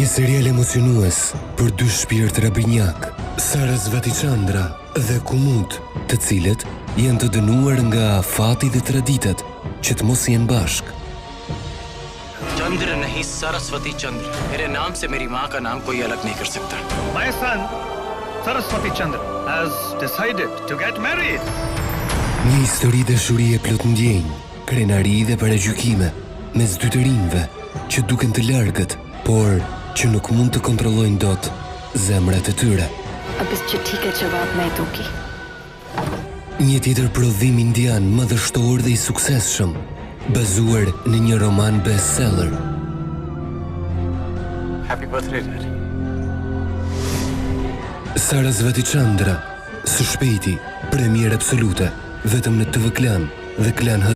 Një serial emocionues për dy shpirtra binjakë, Sarasvati Chandra dhe Kumud, të cilët janë të dënuar nga fati dhe traditat që të mos jenë bashkë. Chandra nahi Saraswati Chandra mere naam se meri maa ka naam koi alag nahi kar sakta. My son, Saraswati Chandra, has decided to get married. Një histori dashurie plot ndjenjë, krenari dhe paragjykime mes dy të rinjve që duken të largët, por që nuk mund të kontrollojnë dot zemrat e tyre. Ab is chitthi ka jawab main dungi. Një tjetër prodhim indian madhështor dhe i suksesshëm, bazuar në një roman bestseller. Happy birthday, Daddy. Sarasvati Chandra, së shpejti, premierë absolute, vetëm në TV Klan dhe Klan HD.